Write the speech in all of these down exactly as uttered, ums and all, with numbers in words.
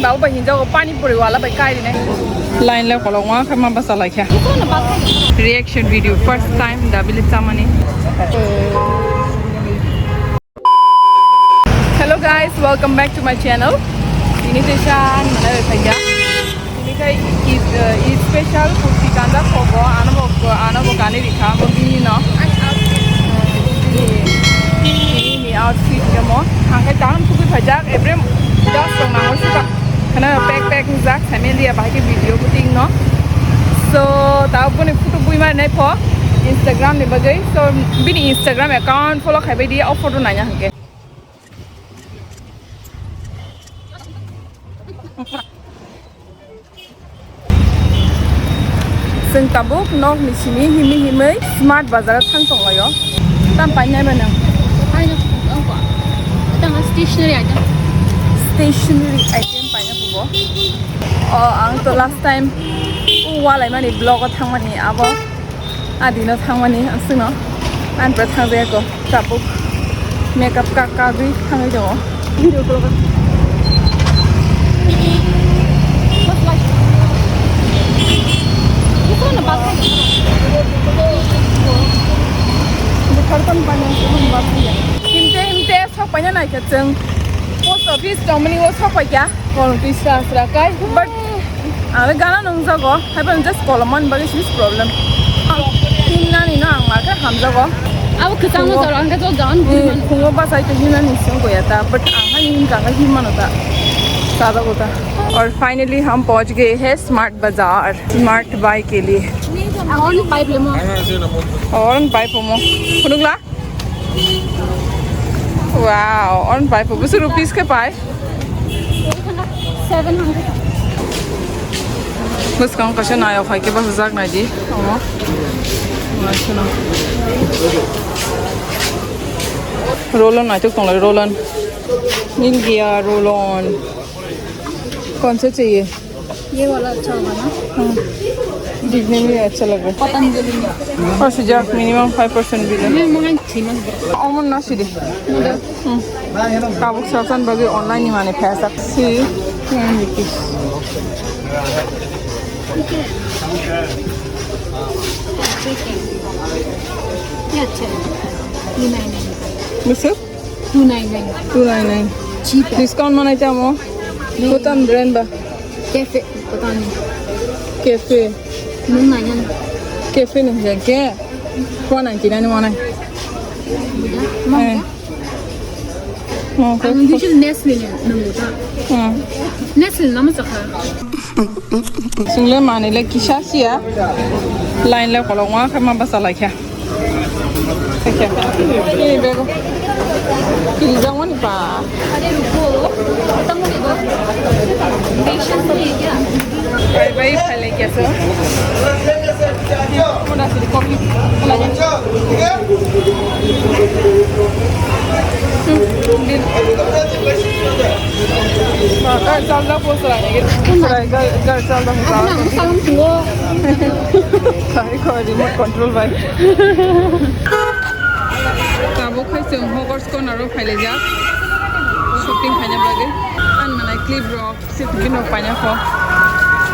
Babu bai hinjago pani puri wala bai kai rinai. Line le kolok wa kha ma basa lai kha. Reaction video first time da bili chamani. Hello guys, welcome back to my channel. Ini Tishan mana bai kha. Ini kai Eid, uh, Eid special kurti kanjak kogo, ano bo, ano bo kani rikha, bo bini no. Bini, bini outfit kemo. Hangkai tahun kubi pajak, Ebrem just tong nango suka. Kana pack pack jak, family ya bahai ke video kuting no. So, tao boni photo bui mar nai pho, Instagram ni bagwi. So, bini Instagram account follow khai bai di, o photo nanya hangke. Chwng tabuk nok ni simi himwi himwi Smart Bazar o thang tong laio. Tam painai mano. Painai, tamo stationery item. Stationery item paina phubo. O, ang to last time o walai mani vlog o thang mani abo. Adino thangmani aswkno. Ani pore thangjaya ko. Tabuk makeup ka kagwi thangwi tongo. Video vlog. Himte himte sok paina naikha chwng. Post office tongmani o sok paikha. Kolom twi sra sra kai, but ang le gana nungjago, haiphano just kolom man bagwi sini problem. Ang hinnani no ang markhe hamjago. Abo kwchangma jora hwnkhe jol jawan. Hmm, phungo bachai to hinnani song koya ta, but ang hani hinkha khe himmano ta. Chajago ta. और finally हम पहुंच गए हैं स्मार्ट बाजार, smart bye के लिए। Ang on pipe lemo. और on pipe mo. Phunukla? Wow, on pai po. Busu rupees ke pai? Seven hundred. Bus kang kasih nayo khai ke bus jak nai di. Oh. Masih na. Roll on nai tuk tong lai roll on. मिल गया roll on. कौन सा चाहिए? ये वाला अच्छा होगा ना? हाँ। दिखने में अच्छा लग रहा है। पतंजलि में। और से जा, minimum five percent भी ले। मैं मंगाई थी, मत दो। Almond ना सीधे। मत दो। हम्म। Tabuk sasan bagi online ni mane phaisa. Si, nine rupees. ये अच्छा है। ये नहीं, नहीं। Busu? Two nine nine. Two nine nine. Cheap है। Discount mana chamo? नहीं। Kotam brand ba? Cafe, पता नहीं। Cafe. Nung nai nang. Cafe nung jang ke? Four ninety nine mana? Buda, mau Eh. ya? Mau ke? Ang usual Nestle ni nung buda. Hmm. Nestle nama sakha. Sungle mani le kisa sia. Line le kolok wa khe ma basa lai khe. Khe. Ini bego. Kiri jang wani pa. Bye bye, phalai kya so. Mona siri coffee. Phalai. Hmm. Din. Ba, ka jalda po sara ni. Sara ga, ga jalda po sara. Aku nak salam tua. Kari ko remote control bai. Tabuk khai chwng Hogwarts Corner o phailaijak. Shopping khaina bagwi. Ang manai clip rok, safety pin rok paina kho.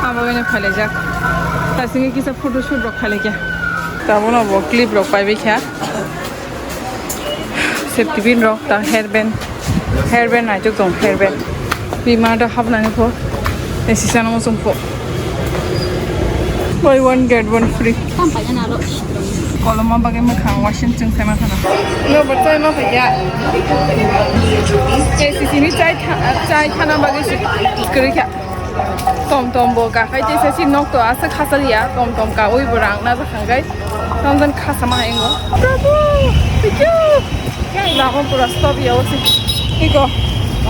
Abo bai no phailaijak. Ta singwi kisa photoshoot rok khailaikha. Tabuk no bo clip rok paibai kha. Safety pin rok, ta hairband, hairband naituk tong, hairband. Bima da hapnani pho, sisa no muchung pho. Buy one get one free. Tam paina na ro. Koloma bagwi mwkhang washing chwng sai ma khana. No, but sai ma phaiya. Sisi ni chai kha-, chai khana bagwi si kwrwi kha. Tom tom bo kakhai tei se si nok to aswk khasal ya, tom tom kaui bo rang na jakhang kai. Tom tom khasa ma haingo. Prabhu, thank you. Lama pura stop ya osi. Iko,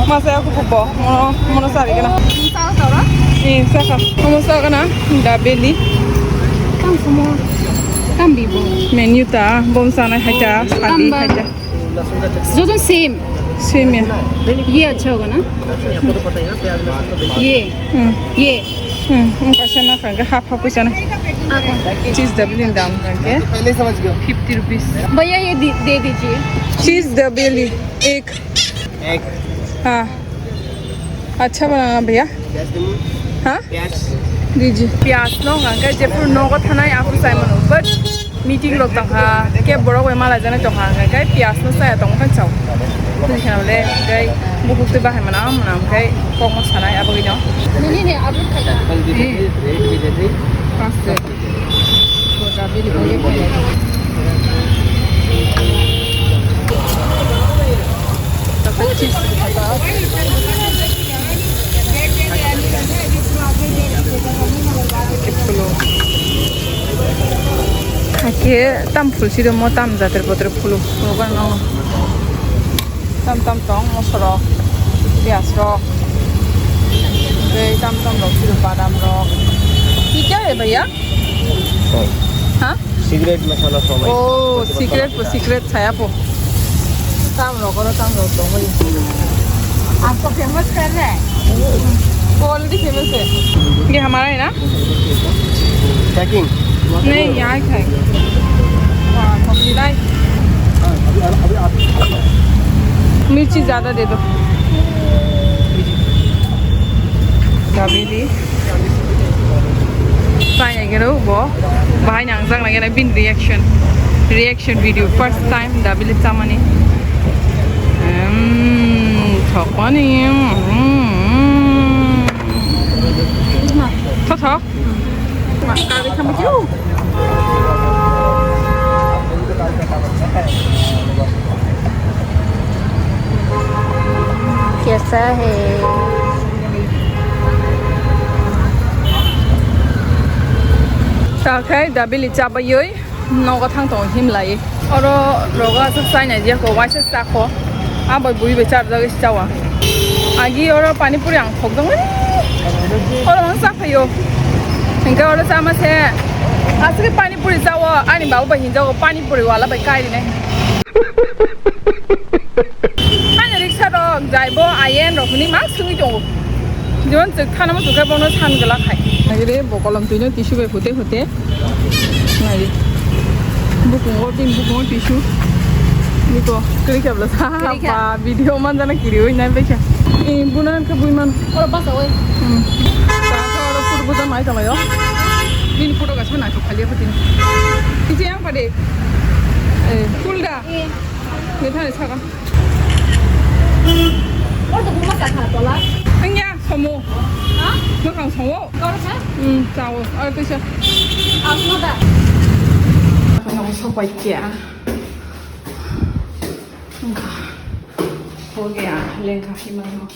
masa aku bubo, mono, mono sari kana. Sa ka ra? Eh, saka. Mono saka na, da beli. Kam semua. Kam bibo. Menu ta, bom sana haita, sadi haita. दोनों same. Same है। ये अच्छा होगा ना? ये। हम्म। ये। हम्म, उनका से ना खाएंगे, हाफ हाफ पैसा ना। चीज डबल इन दाम करके। पहले समझ गया। Fifty rupees. भैया, ये दे, दे दीजिए। चीज डबल ही एक। एक। हाँ। Acha bana bhaiya. Pyas demo? Ha? Pyas. Diji. Pyas no hwnkha khe jephuru nogo thanai aphuru chai mano. But meeting rok tongkha, khe borok bai malai jani tongkha, hwnkha khe pyas no chaya tongkha chao. Twi khna le, khe bukhuk twi bahai mana, mana khe kok ma sanai abo gino. Nini ne upload khaika. First. Hakhe tam phul si rwmo, tam jater poter phulu. Tam tam tong moso rok, piyaj rok, tei tam tam rok, siro badam rok. Ye kya hai bhaiya? Salt. Ha? Secret masala samai. Oh, secret po, secret saya po. Tam rok, oro tam rok tong bai. Aapko famous kar raha hai? Wo already famous hai. Ye hamara hai na? Packing. नहीं, यहाँ खाए। हाँ, मम्मी लाई। मिर्ची ज़्यादा दे दो। Dabili. Chaya gero bo. Bahai nang jak nang gena bin reaction. Reaction video. First time dabili chamani. Hmm, thokmani. Hmm. Thok thok. कैसा है? Ta khai dabili chabayoi. Nogo thang tongo himlai. Oro rogo aswk chai nai jiyakho, waisa chakho. A bai bui bai charjagwi se chawa. Agi oro pani puri ang thokjakmani. Oro ang chaphaio. Hinkhe oro chama se. Aswk pani puri chawo, ani babu bai hinjago pani puri wala bai kai rinai. Ani riksa rok jaibo ayen rok hwnwi ma swngwi tongo. Jemon chwk thanamo chwkhe bono san gwlak hai. Agre bo kolom twino tissue bai hute hute. Nai. Bukungo, bini bukungo tissue. Niko, kiri khe bwla sa. Kiri khe. Ba, video manjana kiri oi nai baikha. Eh, buna khe bui man. Oro basa oi. Hmm. Ta khe oro photo buja mai tonglaio. Bini photo gacha nai thok khali photo. Kisi yang pade. Eh, cool da. Eh. Ni thani saka. Oro to buma sakha tola. Angya, somo. Ha? Bwkhang somo. Oro sa? Hmm, chao. Oro tisa. Asma da. Ano sopai kya? Ho gaya, lengkha himano.